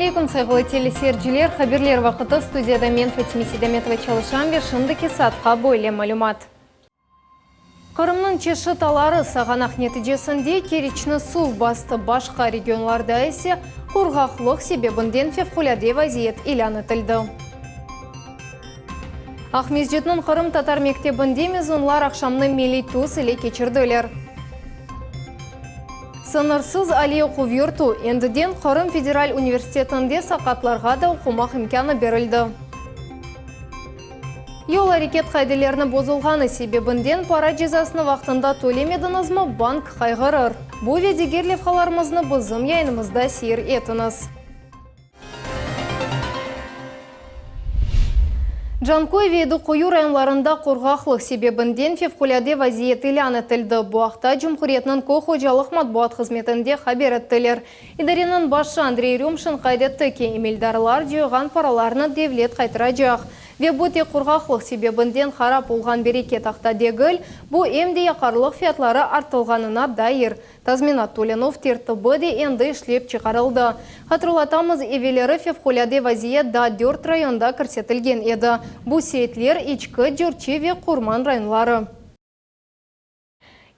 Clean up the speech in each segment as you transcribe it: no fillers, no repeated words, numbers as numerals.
aleyküm, sayğılı teleseyirciler! Haberler vaqıtı, studiyada men, Fatime Seydametova çalışam ve şimdiki saatqa böyle malümat. Qırımnıñ çeşit aları sağanaq neticesinde Keriçni suv bastı, başqa regionlarda ise qurğaqlıq sebebinden fevqulâde vaziyet ilân etildi. Aqmescitniñ qırımtatar mektebinde mezunlar aqşamnı milliy tüs ile keçirdiler. Sıñırsız aliy oquv yurtu, endiden Qırım federal universitetinde saqatlarğa da oqumaq imkânı berildi. Yol areket qaidelerini bozulğanı sebebinden para cezasını vaqtında tölemediñizmi, bank qayğırır. Bu ve diger levhalarımıznı bizim yayınımızda seyir etiñiz. Canköy ve Yediquyu rayonlarında qurğaqlıq sebebinden fevqulâde vaziyet ilân etildi. Bu aqta cumhuriyetniñ köy hocalıq matbuat hızmetinde haber ettiler. İdareniñ başı Andrey Rümşin qayd etti ki, emeldarlar coyğan paralarnı devlet qaytaracaq. Ve bu tek qurğaqlıq sebebinden harap olğan bereket aqta degil, bu em de yaqarlıq fiyatları arttılğanına dair. Tazminat tölenüv tertibi de endi işlep çıqarıldı. Hatırlatamız, evelleri fevqulâde vaziyet daa dört rayonda kirsetilgen edi. Bu Seyitler, İçki, Cürçi ve Qurman rayonları.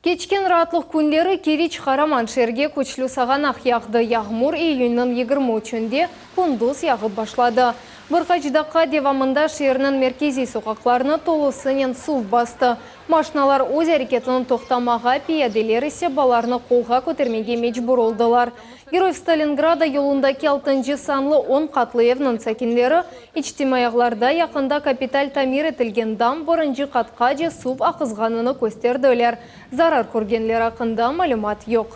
Keçken raatlıq künleri Keriç qaraman şeerge küçlü sağanaq yağdı. Yağmur iyünniñ 23-ünde kündüz yağıp başladı. Bir qaç daqqa devamında şeerniñ merkeziy soqaqlarını tolusınen suv bastı. Maşinalar öz areketini toqtamağa, piyadeler ise balalarını qolğa kötermege mecbur oldılar. Geroyev Stalingrada yolundaki altıncı sanlı on qatlı evniñ sakinleri içtimaiy ağlarda yaqında kapital tamir etilgen dam birinci qatqace suv aqızğanını kösterdiler. Zarar körgenler aqqında malümat yoq.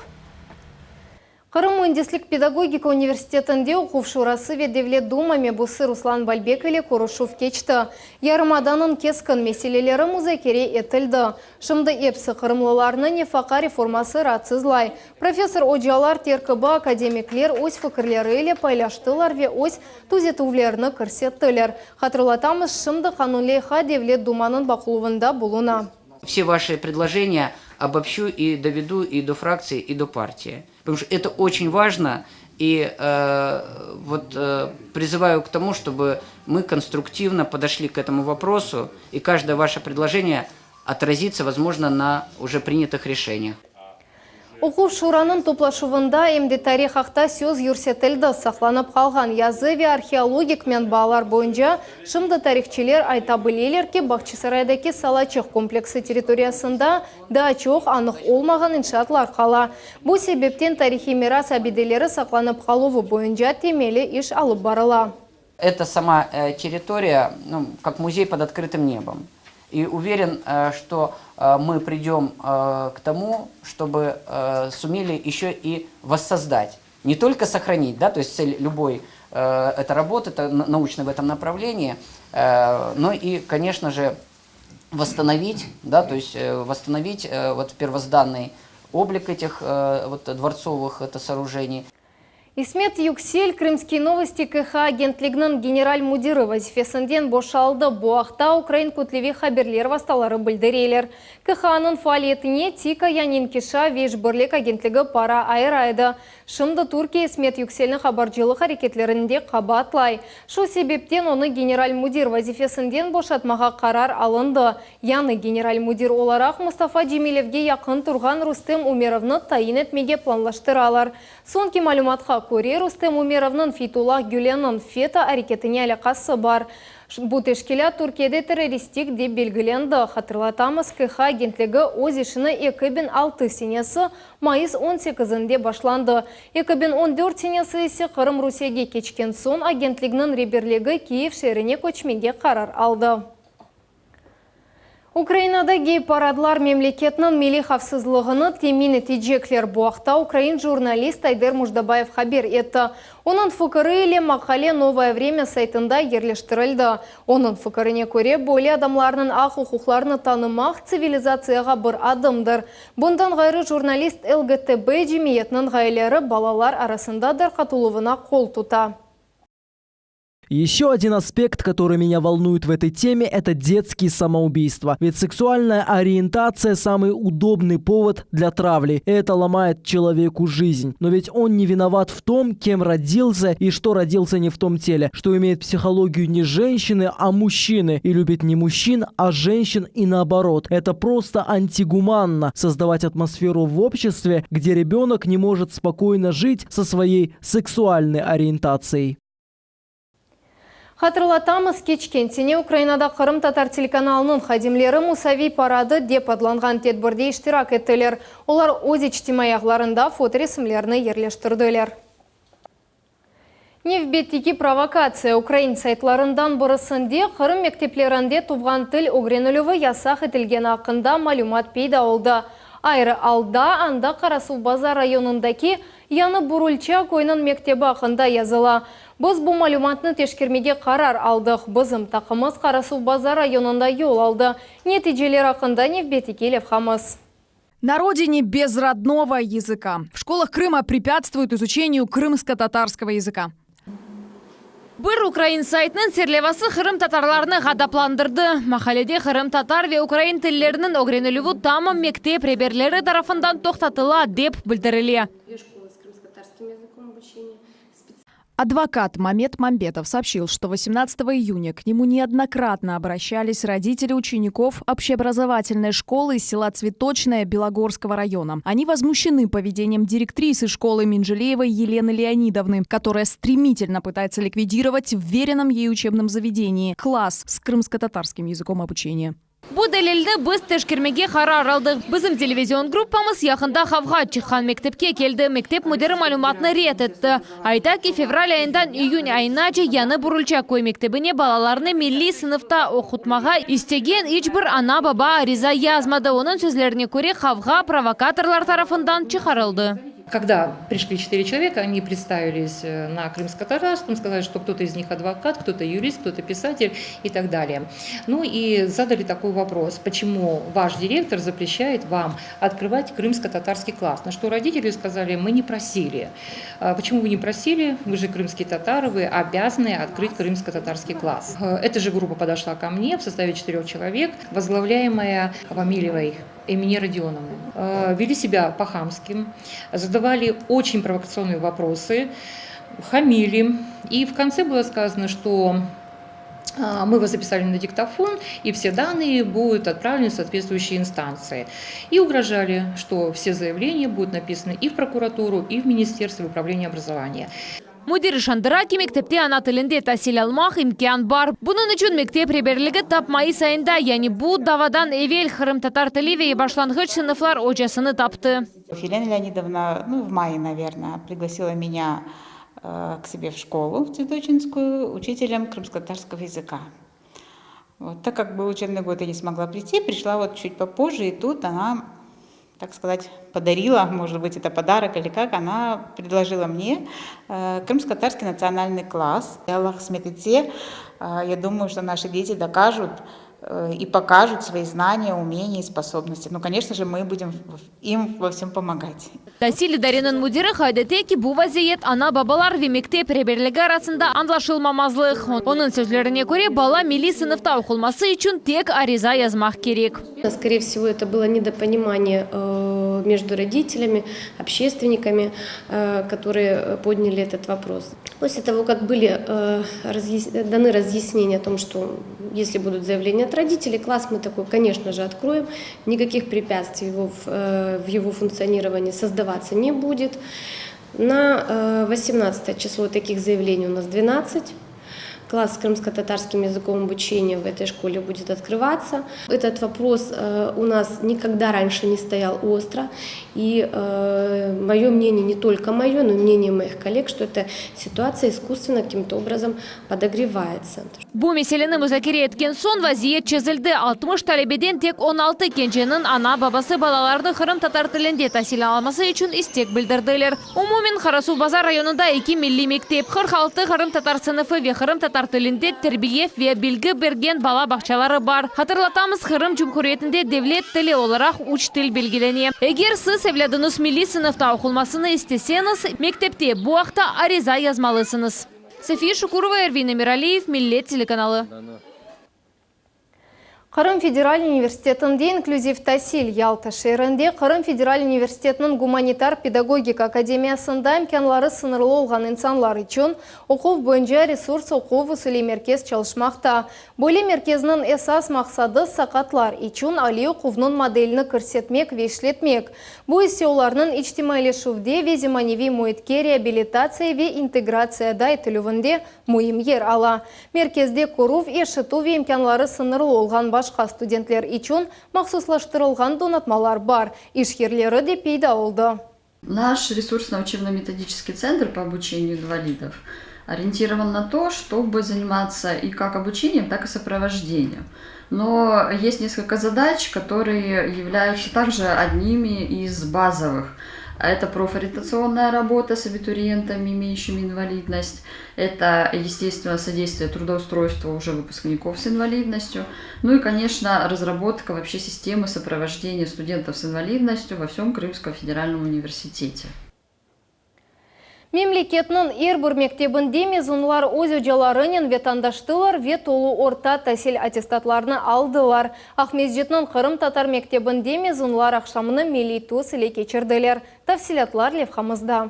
Qırım müendislik-pedagogika universitetinde Oquv şurası ve Devlet Duma mebusı Ruslan Balbek ile körüşüv keçti. Yarımadanıñ keskin meseleleri muzakere etildi. Şimdi episi qırımlılarnı nefaqa reforması raatsızlay. Professor ocalar terkibi akademikler öz fikirleri ile paylaştılar ve öz tüzetüvlerini kirsettiler. Hatırlatamız, şimdi qanun leyha Devlet Dumanıñ baqıluvında buluna. Все ваши предложения обобщу и доведу и до фракции, и до партии. Потому что это очень важно, и вот призываю к тому, чтобы мы конструктивно подошли к этому вопросу, и каждое ваше предложение отразится, возможно, на уже принятых решениях. Oquv şuranıñ toplaşuvında em de tarih aqta söz yürsetildi, saqlanıp qalğan yazı ve arheologik menbaalar boyunca şimdi tarihçiler ayta bileler ki, Bağçasaraydaki Salaçıq kompleksi territoriyasında daa çoq anıq olmağan inşaatlar qala. Bu sebepten tarihiy miras abideleri saqlanıp qaluvı boyunca temeli iş alıp barıla. Это сама территория, ну, как музей под открытым небом. И уверен, что мы придем к тому, чтобы сумели еще и воссоздать, не только сохранить, да, то есть цель любой это работы, это научной в этом направлении, но и, конечно же, восстановить, да, то есть восстановить вот первозданный облик этих вот дворцовых это сооружений. İsmet Yüksel Krımskiye novosti KH agentliginiñ general müdiri vazifesinden boşaldı. Bu aqta ukrain kütleviy haberler vastaları bildireler. KHAnıñ faaliyetine TİKA yani İnkişaf ve işbirlik agentligi para ayıra edi. Şimdi Türkiye İsmet Yükselni habarcılıq areketlerinde qabaatlay. Şu sebepten onı general müdir vazifesinden boşatmağa qarar alındı. Yañı general müdir olaraq Mustafa Cemilevge yaqın turğan Rustem Umerovnı tayin etmege planlaştıralar. Soñki malümatqa köre, Rustem Umerovnıñ Feytullah Gülenniñ FETÖ areketine alâqası bar. Bu teşkilât Türkiyede terroristik dep belgilendi. Hatırlatamız, KH agentligi öz işini 2006 senesi mayıs on sekizinde başlandı. 2014 senesi ise Qırım Rusiyege keçken soñ agentligniñ reberligi Kiyev şeerine köçmege qarar aldı. Ukrainada gey-paradlar memleketniñ milliy havfsızlığını temin etecekler. Bu aqta ukrain jurnalist Ayder Mujdabayev haber etti. Onıñ fikiri ile maqale Novoye vremâ saytında yerleştirildi. Onıñ fikirine köre, böyle adamlarnıñ aq-uquqlarını tanımaq tsivilizatsiyağa bir adımdır. Bundan ğayrı, jurnalist LGTB cemiyetiniñ ğayeleri balalar arasında darqatıluvına qol tuta. Еще один аспект, который меня волнует в этой теме, это детские самоубийства. Ведь сексуальная ориентация – самый удобный повод для травли. Это ломает человеку жизнь. Но ведь он не виноват в том, кем родился и что родился не в том теле, что имеет психологию не женщины, а мужчины, и любит не мужчин, а женщин и наоборот. Это просто антигуманно – создавать атмосферу в обществе, где ребенок не может спокойно жить со своей сексуальной ориентацией. Hatırlatamız, keçken sene Ukrainada qırımtatar telekanalınıñ hadimleri Musaviy paradı dep adlanğan tedbirde iştirak ettiler. Olar öz içtimaiy ağlarında fotoresimlerini yerleştirdiler. Nevbetteki provokatsiya ukrain saytlarından birisinde Qırım mekteplerinde tuvğan til ögrenilüvi yasaq etilgeni aqqında malümat peyda oldı. Ayrı alda anda Qarasuvbazar rayonındaki Yañı Burulça köyüniñ mektebi aqqında yazıla. Biz bu malümatnı teşkermege qarar aldıq. Bizim taqımımız Qarasuvbazar rayonında yol aldı. Neticeler aqqında nevbetteki levhamız. На родине без родного языка. В школах Крыма препятствуют изучению крымско-татарского языка. Bir ukrain saytınıñ serlevası qırımtatarlarnı ğadaplandırdı. Mahallede qırımtatar ve ukrain tilleriniñ ögrenilüvi tamam mektep reberleri tarafından toqtatıla, dep bildirile. Адвокат Мамет Мамбетов сообщил, что 18 июня к нему неоднократно обращались родители учеников общеобразовательной школы села Цветочное Белогорского района. Они возмущены поведением директрисы школы Минжелеевой Елены Леонидовны, которая стремительно пытается ликвидировать в вверенном ей учебном заведении класс с крымско-татарским языком обучения. Bu delilni biz teşkermege qarar aldıq. Bizim televizion gruppamız yaqında qavğa çıqqan mektepke keldi. Mektep müdiri malümatnı red etti. Ayta ki, fevral ayından iyün ayınace Yañı Burulça köy mektebine balalarını milliy sınıfta oqutmağa istegen iç bir ana-baba ariza yazmadı. Onıñ sözlerine köre, qavğa provokatorlar tarafından çıqarıldı. Когда пришли четыре человека, они представились э, на крымско-татарском, сказали, что кто-то из них адвокат, кто-то юрист, кто-то писатель и так далее. Ну и задали такой вопрос, почему ваш директор запрещает вам открывать крымско-татарский класс? На что родители сказали, мы не просили. А почему вы не просили? Вы же крымские татары, вы обязаны открыть крымско-татарский класс. Э, эта же группа подошла ко мне в составе четырех человек, возглавляемая Вамилевой Эмине Родионовной. Э, вели себя по-хамски, задавали очень провокационные вопросы, хамили. И в конце было сказано, что а, мы вас записали на диктофон, и все данные будут отправлены в соответствующие инстанции. И угрожали, что все заявления будут написаны и в прокуратуру, и в Министерство управления образования. Müdir işandıra ki, mektepte ana tilinde tasil almaq imkân bar. Bunıñ içün mektep reberligi tap mayıs ayında, yani bu davadan evel qırımtatar tili ve başlanğıç sınıflar ocasını taptı. Елена Леонидовна, ну, в мае, наверное, пригласила меня э, к себе в школу, в Цветочинскую, учителем крымско-татарского языка. Вот, так как был учебный год, я не смогла прийти, пришла вот чуть попозже, и тут она, так сказать, подарила, может быть, это подарок или как, она предложила мне э, крымско-татарский национальный класс. Allah qısmet etse, э, я думаю, что наши дети докажут э, и покажут свои знания, умения и способности. Ну, конечно же, мы будем им во всем помогать. Tasil idaresiniñ müdiri qayd ete ki, bu vaziyet ana-babalar ve mektep reberligi arasında añlaşılmamazlıq. Onıñ sözlerine köre, bala milliy sınıfta oqulması içün tek ariza yazmaq kerek. Скорее всего, это было недопонимание э, между родителями, общественниками, э, которые подняли этот вопрос. После того, как были э, даны разъяснения о том, что если будут заявления от родителей, класс мы такой, конечно же, откроем, никаких препятствий его в, в его функционировании создаваться не будет. На 18 число таких заявлений у нас 12. Класс с крымско-татарским языком обучения в этой школе будет открываться. Этот вопрос э, у нас никогда раньше не стоял остро. И э, мое мнение, не только мое, но и мнение моих коллег, что эта ситуация искусственно каким-то образом подогревается. Bu meseleni muzakere etken soñ vaziyet çezildi. 60 talebeden tek 16 kenceniñ ana-babası balalarını qırımtatar tilinde tasil alması içün istek bildirdiler. Umumen Qarasuvbazar rayonında eki milliy mektep, 46 qırımtatar sınıfı ve qırımtatar tilinde terbiye ve bilgi bergen bala bağçaları bar. Hatırlatamız, Qırım Cumhuriyetinde devlet tili olaraq üç til belgilene. Eger siz evlâdıñız milliy sınıfta oqulmasını isteseñiz, mektepte bu aqta ariza yazmalısıñız. Safiye Şukurova, Ervin Emiraliyev, Millet telekanalı. Qırım federal universitetinde inklüziv tasil Yalta şeerinde Qırım federal universitetiniñ gumanitar-pedagogika akademiyasında imkânları sıñırlı olğan insanlar içün oquv boyunca resurs oquv-usuliy merkez çalışmaqta. Böyle merkezniñ esas maqsadı, saqatlar içün aliy oquvnıñ modelini kirsetmek ve işletmek, bu ise olarnıñ içtimaiyleşüvde ve zemaneviy müitke reabilitatsiya ve integratsiyada etilüvinde müim yer ala. Merkezde körüv, eşitüv ve imkânları sıñırlı olğan başqa studentler içün mahsuslaştırılğan donatmalar bar, iş yerleri de peyda oldı. Наш ресурсно-учебно-методический центр по обучению инвалидов ориентирован на то, чтобы заниматься и как обучением, так и сопровождением. Но есть несколько задач, которые являются также одними из базовых. Это профориентационная работа с абитуриентами, имеющими инвалидность. Это, естественно, содействие трудоустройству уже выпускников с инвалидностью. Ну и, конечно, разработка вообще системы сопровождения студентов с инвалидностью во всем Крымском федеральном университете. Memleketniñ er bir mektebinde mezunlar öz ocalarınen vetandaştılar ve tolu orta tasil attestatlarını aldılar. Aqmescitniñ qırımtatar mektebinde mezunlar aqşamını milliy tüs ile keçirdiler. Tafsilâtlar levhamızda.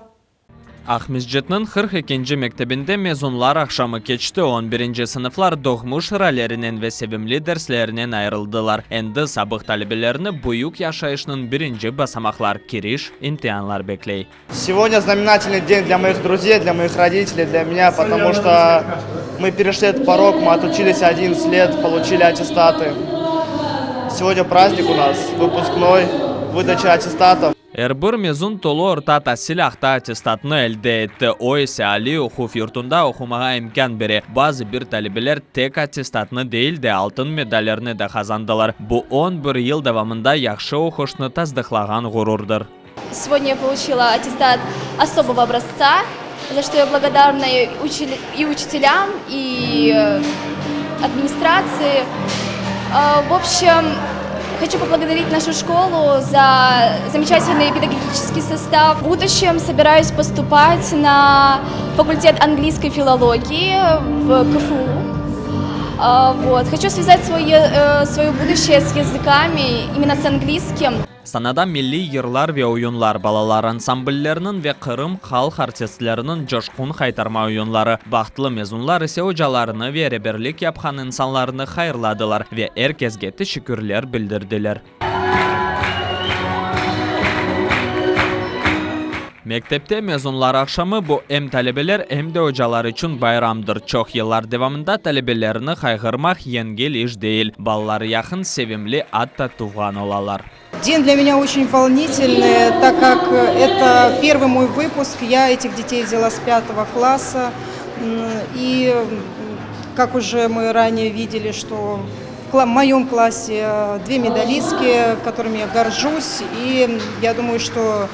Aqmescitniñ 42-nci mektebinde mezunlar aqşamı keçti. On birinci sınıflar doğmuş ralerinen ve sevimli derslerinen ayırıldılar. Endi sabıq talebelerni büyük yaşayışnıñ birinci basamaqlar, kiriş imtianlar bekley. Сегодня знаменательный день для моих друзей, для моих родителей, для меня, потому что мы перешли этот порог, мы отучились 11 лет, получили аттестаты. Сегодня праздник у нас, выпускной, выдача аттестатов. Er bir mezun tolu orta tasil aqta attestatnı elde etti, o ise aliy oquv yurtunda oqumağa imkân bere. Bazı bir talebeler tek attestatnı değil de, altın medallerni de qazandılar. Bu on bir yıl devamında yahşı oquşnı tasdıqlağan ğururdır. Сегодня я получила аттестат особого образца, за что я благодарна и учителям, и э, администрации. В общем, хочу поблагодарить нашу школу за замечательный педагогический состав. В будущем собираюсь поступать на факультет английской филологии в КФУ. Вот. Хочу связать свое, э, свое будущее с языками, именно с английским. Sanada milliy yırlar ve oyunlar, balalar ansamblleriniñ ve Qırım halq artistleriniñ coşqun haytarma oyunları. Bahtlı mezunlar ise ocalarını ve reberlik yapqan insanlarnı hayırladılar ve er kesge teşekkürler bildirdiler. Mektepte mezunlar aqşamı, bu em talebeler, em de ocalar içün bayramdır. Çoq yıllar devamında talebelerini qayğırmaq yengil iş değil. Balalar yaqın, sevimli, atta tuvğan olalar. День для меня очень волнительный, так как это первый мой выпуск. Я этих детей взяла с пятого класса. И, как уже мы ранее видели, что в моем классе две медалистки, которыми я горжусь. И я думаю, что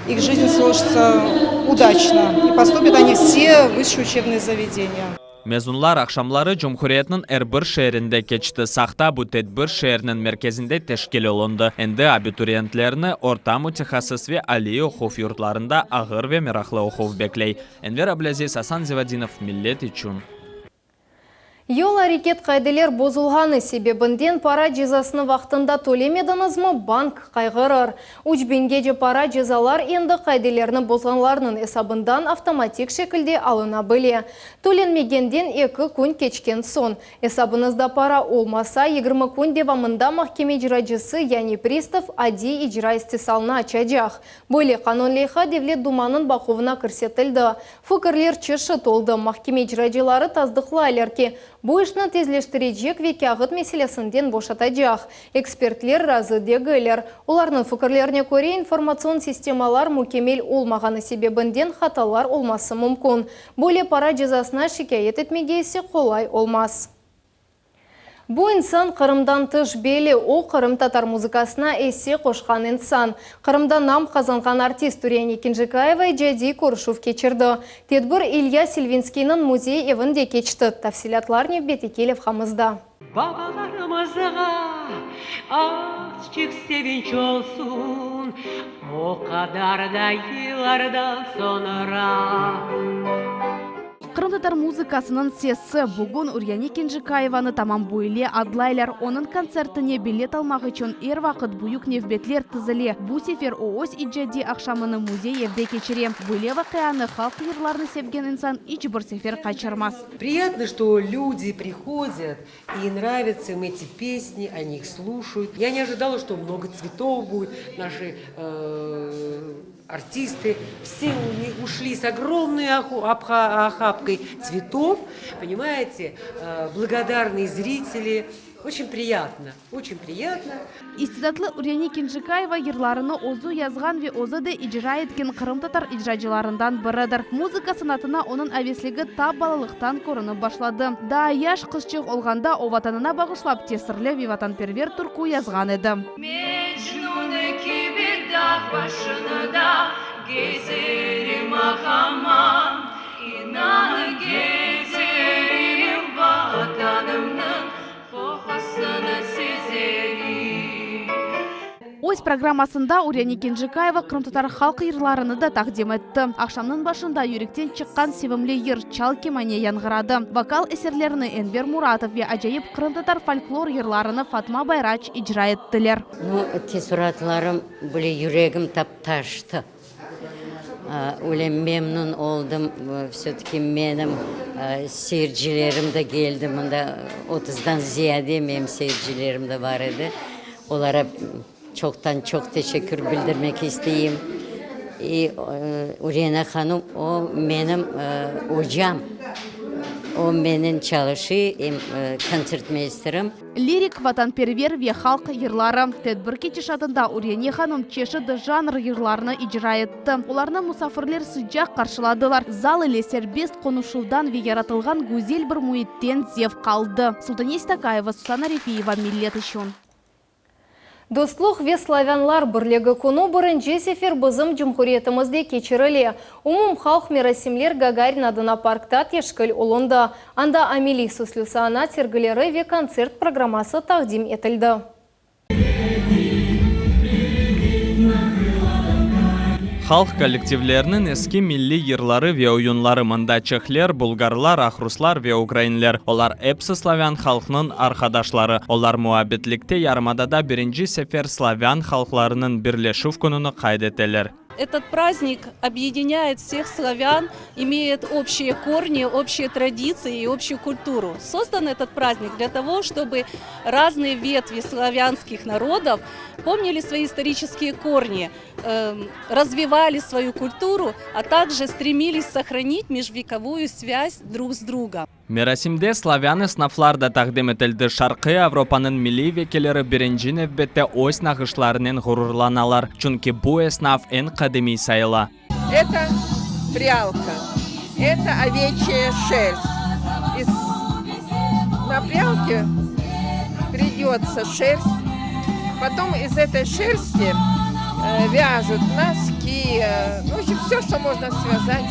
их жизнь сложится удачно. И поступят они все в высшие учебные заведения. Mezunlar aqşamları cumhuriyetniñ er bir şeerinde keçti. Saqta bu tedbir şeerniñ merkezinde teşkil olundı. Endi abituriyentlerni orta mütehassıs ve aliy oquv yurtlarında ağır ve meraqlı oquv bekley. Enver Ablâziz, Asan Zivadinov, Millet içün. Yol areket qaideler bozulğanı sebebinden para cezasını vaqtında tölemediñizmi, bank qayğırır. Üç biñgece para cezalar endi qaidelerni bozğanlarnıñ esabından avtomatik şekilde alına bile. Tölenmegenden eki kün keçken soñ, esabıñızda para olmasa, 20 kün devamında mahkeme icracısı, yani pristav, adiy icra istisalını açacaq. Böyle qanun leyha Devlet Dumanıñ baquvına kirsetildi. Fikirler çeşit oldı. Mahkeme icracıları tasdıqlaylar ki, bu işni tezleştirecek ve kâğıt meselesinden boşatacaq. Ekspertler razı degiller. Olarnıñ fikirlerine köre, informatsion sistemalar mükemmel olmağanı sebebinden hatalar olması mümkün. Böyle para cezasına şikâyet etmege ise qolay olmaz. Bu insan Qırımdan tış belli, o, qırımtatar muzıkasına isse qoşqan insan. Qırımda nam qazanğan artist Tureyne Kenjikayeva icadiy körüşüv keçirdi. Tedbir İlya Selvinskiyniñ müzey evinde keçti. Tafsilâtlar nevbetteki levhamızda. Babalarımızğa azçıq sevinç olsun, O qadar da yıllardan soñra. Qırımtatar muzıkasınıñ sesi. Bugün Uryane Kenjikayevanı tamam böyle adlaylar. Onıñ kontsertine bilet almaq içün er vaqıt büyük nevbetler tizile. Bu sefer o öz icadiy aqşamını müzey-evde keçire. Böyle vaqianı halq yırlarını sevgen insan iç bir sefer qaçırmaz. Priyatno, çto lüdi prihodât i nravitsâ im eti pesni, oni ih sluşayut. Ya ne ojidala, çto mnogo tsvetov budet, naşi artisty vse uşli s ogromnoy ohapkoy tsvetov, ponimayete, blagodarnıye zriteli, oçen priyatno, oçen priyatno. İstidatlı Uryane Kenjikayeva yırlarını özü yazğan ve özü de icra etken qırımtatar icracılarından biridir. Muzıka sanatına onıñ avesligi ta balalıqtan körünip başladı. Daa yaş qızçıq olğanda o vatanına bağışlap tesirli ve vatanperver türkü yazğan edi. Mecnun kibi dağ başında gezerim ah-aman, İnan, gezerim Vatanımnıñ qoqusını sezerim. Öz programmasında Uryane Kenjikayeva qırımtatar halq yırlarını da taqdim etti. Aqşamnıñ başında yürekten çıqqan sevimli yır Çal kemane yañğıradı. Vokal eserlerini Enver Muratov ve acayip qırımtatar folklor yırlarını Fatma Bayraç icra ettiler. Nu, teessuratlarım böyle yüregim tap taştı. Öyle memnun oldım, vse-taki menim seyircilerim de keldi mında, otuzdan ziyade menim seyircilerim de bar edi. Olara çoqtan-çoq teşekkür bildirmek isteyim. İ Urena hanım, o menim ocam, o menen çalışıy, em kontsertmeysterim. Lirik, vatanperver ve halq yırları. Tedbir ketişatında Uryane hanım çeşit janr yırlarını icra etti. Olarnı musafirler sıcaq qarşıladılar, zal ile serbest qonuşuvdan ve yaratılğan güzel bir müitten zevq aldı. Sultane Stakayeva, Susana Refiyeva, Millet içün. Dostluq ve slavânlar birligi künü birinci sefer bizim cumhuriyetimizde keçirile. Umumhalq merasimler Gagarin adına parkta teşkil olundı. Anda ameliy süslü sanat sergileri ve kontsert programması taqdim etildi. Halq kollektivleriniñ eski milliy yırları ve oyunları mında çehler, bulgarlar, aqruslar ve ukrainler, olar episi slavân halqnıñ arqadaşları. Olar muabbetlikte yarımadada birinci sefer slavân halqlarınıñ birleşüv kününi qayd eteler. Etot prazdnik obъединяет всех славян, имеет общие корни, общие традиции и общую культуру. Создан этот праздник для того, чтобы разные ветви славянских народов помнили свои исторические корни, развивали свою культуру, а также стремились сохранить межвековую связь друг с другом. Merasimde slavân esnaflar da taqdim etildi. Şarqiy Avropanıñ milliy vekilleri birinci nevbette öz nağışlarınen ğururlanalar, çünki bu esnaf eñ qadimiy sayıla. Eto prâlka, eto oveçya şerst. İz na prâlke pridötsa şerst, potom iz etoy şersti vâjut noski, nu, v obşem, vsö, çto mojno svâzat.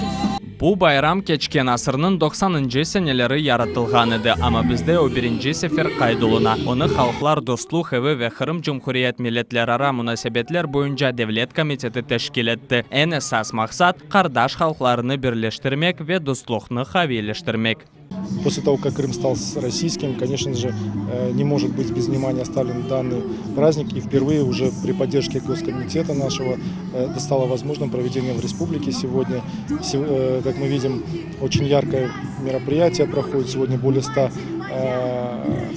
Bu bayram keçken asırnıñ doqsanıncı seneleri yaratılğan edi, amma bizde o birinci sefer qayd oluna. Onı Halqlar dostluq evi ve Qırım Cumhuriyet milletlerara munasebetler boyunca devlet komiteti teşkil etti. Eñ esas maqsat, qardaş halqlarını birleştirmek ve dostluqnı qaviyleştirmek. После того, как Крым стал российским, конечно же, не может быть без внимания оставлен данный праздник. И впервые уже при поддержке Госкомитета нашего это стало возможным проведение в республике сегодня. Как мы видим, очень яркое мероприятие проходит. Сегодня более 100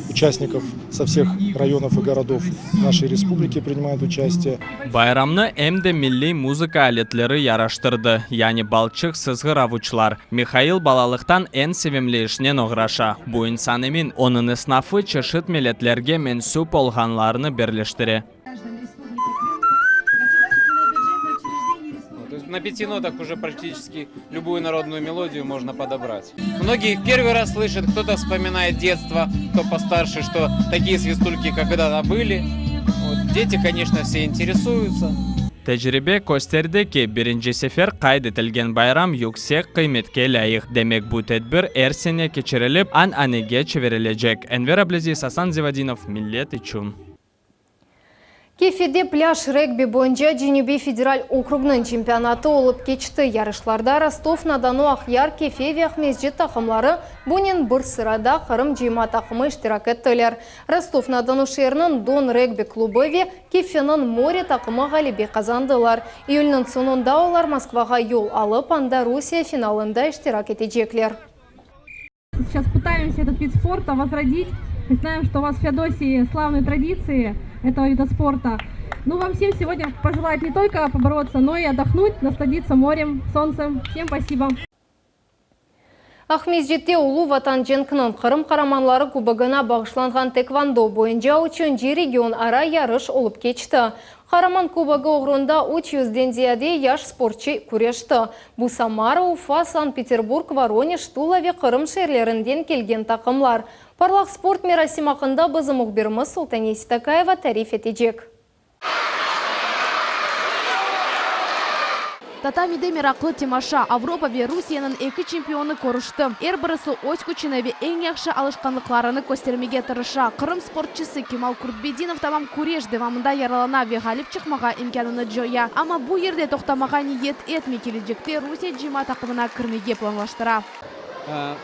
участников со всех районов и городов нашей республики принимают участие. Bayramnı em de milliy muzıka aletleri yaraştırdı, yani balçıq sızğıravuçlar. Mihail balalıqtan eñ sevimli işnen oğraşa. Bu insan emin, onıñ esnafı çeşit milletlerge mensüp olğanlarnı birleştire. На пяти нотах уже практически любую народную мелодию можно подобрать. Многие их первый раз слышат, кто-то вспоминает детство, кто постарше, что такие свистульки когда-то были. Вот. Дети, конечно, все интересуются. Tecribe kösterdi ki, birinci sefer qayd etilgen bayram yüksek qıymetke lâyıq. Demek, bu tedbir er sene keçirilip, ananege çevirilecek. Enver Ablâziz, Asan Zivadinov, Millet içün. Kefede plâj regbi boyunca Cenübiy federal okrugnıñ çempionatı olıp keçti. Yarışlarda Rostov-na-Donu, Aqyar, Kefe ve Aqmescit taqımları, bunen bir sırada Qırım cıyma taqımı iştirak ettiler. Rostov-na-Donu şeeriniñ Don regbi klubı ve Kefeniñ More taqımı ğalebe qazandılar. İyülniñ soñunda olar Moskvağa yol alıp, anda Rusiye finalında iştirak etecekler. Сейчас пытаемся этот вид спорта возродить. Мы знаем, что у вас в Феодосии славные традиции этого вида спорта. Ну, вам всем сегодня пожелать не только побороться, но и отдохнуть, насладиться морем, солнцем. Всем спасибо. Aqmescitte Ulu Vatan cenkiniñ Qırım qaramanları kubogına bağışlanğan tekvando boyunca üçünci regionara yarış olıp keçti. Qaraman kubogı oğrunda üç yüzden ziyade yaş sportçı küreşti. Bu Samara, Ufa, Sankt-Peterburg, Voronej, Tula ve Qırım şeerlerinden kelgen taqımlar. Parlaq sport merasim aqqında bizim mühbirimiz Sultaniye Seytakayeva tarif etecek. Tatamide meraqlı temaşa, Avropa ve Rusiyeniñ eki çempionı körüşti. Er birisi öz küçüni ve eñ yahşı alışqanlıqlarını köstermege tırışa. Qırım sportçısı Kemal Kurtbedinov tamam küreş devamında yaralana ve ğalip çıqmağa imkânını coya. Amma bu yerde toqtamağa niyet etmey, kelecekte Rusiye cıyma taqımına kirmege planlaştıra.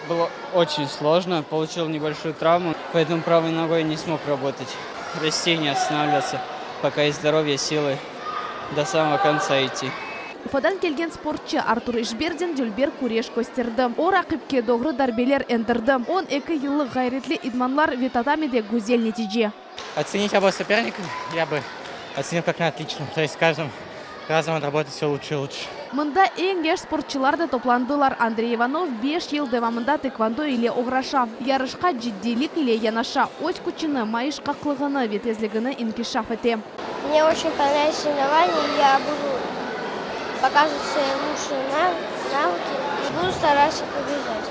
Было очень сложно, получил небольшую травму, поэтому правой ногой не смог работать. Расти, не останавливаться, пока есть здоровье, силы, до самого конца идти. Ufadan kelgen sportçı Artur İşberdin dülber küreş kösterdi. O, raqipke doğru darbeler endirdi. 12 yıllıq ğayretli idmanlar ve tatamide güzel netice. Оценить обоих соперников я бы оценил как на отлично. То есть с каждым разом он работает все лучше и лучше. Mında eñ yaş sportçılar da toplandılar. Andrey İvanov beş yıl devamında tekvando ile oğraşa. Yarışqa ciddiylik ile yanaşa, öz küçüni, mayışqaqlığını ve tezligini inkişaf ete. Mne oçen ponravились sоревнования, я буду показывать свои лучшие навыки и буду стараться побеждать.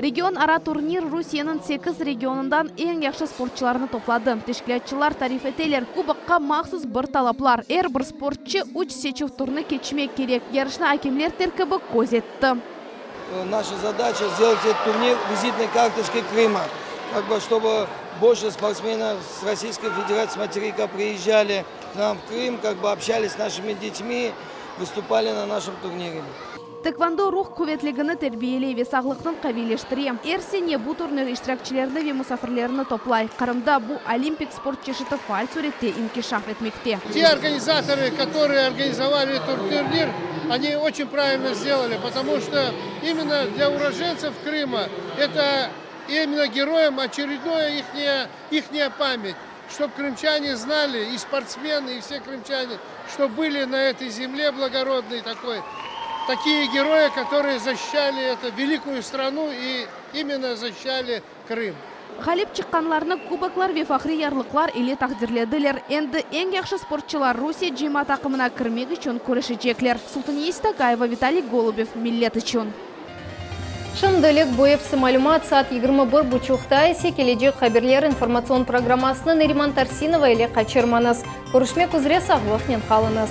Regionara turnir Rusiyeniñ sekiz regionından eñ yahşı sportçılarnı topladı. Teşkilâtçılar tarif eteler, kubokqa mahsus bir talaplar, er bir sportçı üç seçüv turnı keçmek kerek. Yarışnı akemler terkibi köz etti. Наша задача сделать этот турнир визитной карточкой Крыма. Как бы, чтобы больше спортсменов с Российской Федерации, с материка приезжали к нам в Крым, как бы общались с нашими детьми, выступали на нашем турнире. Тэквондо ruh quvetligini terbiyeley ve sağlıqnı qaviyleştire. Er sene bu turnir iştirakçilerini ve musafirlerini toplay. Qırımda bu olimpik sport çeşiti faal sürette inkişaf etmekte. Те организаторы, которые организовали этот турнир, они очень правильно сделали, потому что именно для уроженцев Крыма это именно героям очередное ихняя, ихняя память, чтобы крымчане знали, и спортсмены, и все крымчане, что были на этой земле благородной такой, такие герои, которые защищали эту великую страну и именно защищали Крым. Ğalip çıqqanlarnı kuboklar ve fahriy yarlıqlar ile taqdirlediler. Endi eñ yahşı sportçılar Rusiye cıyma taqımına kirmek içün küreşecekler. Sultaniye Seytakayeva, Vitaliy Golubev, Millet içün. Şimdilik bu episi malümat, saat 21 buçuqta ise Kelecek haberler informatsion programmasını Neriman Tarsinova ile qaçırmañız. Körüşmek üzre, sağlıqnen qalıñız.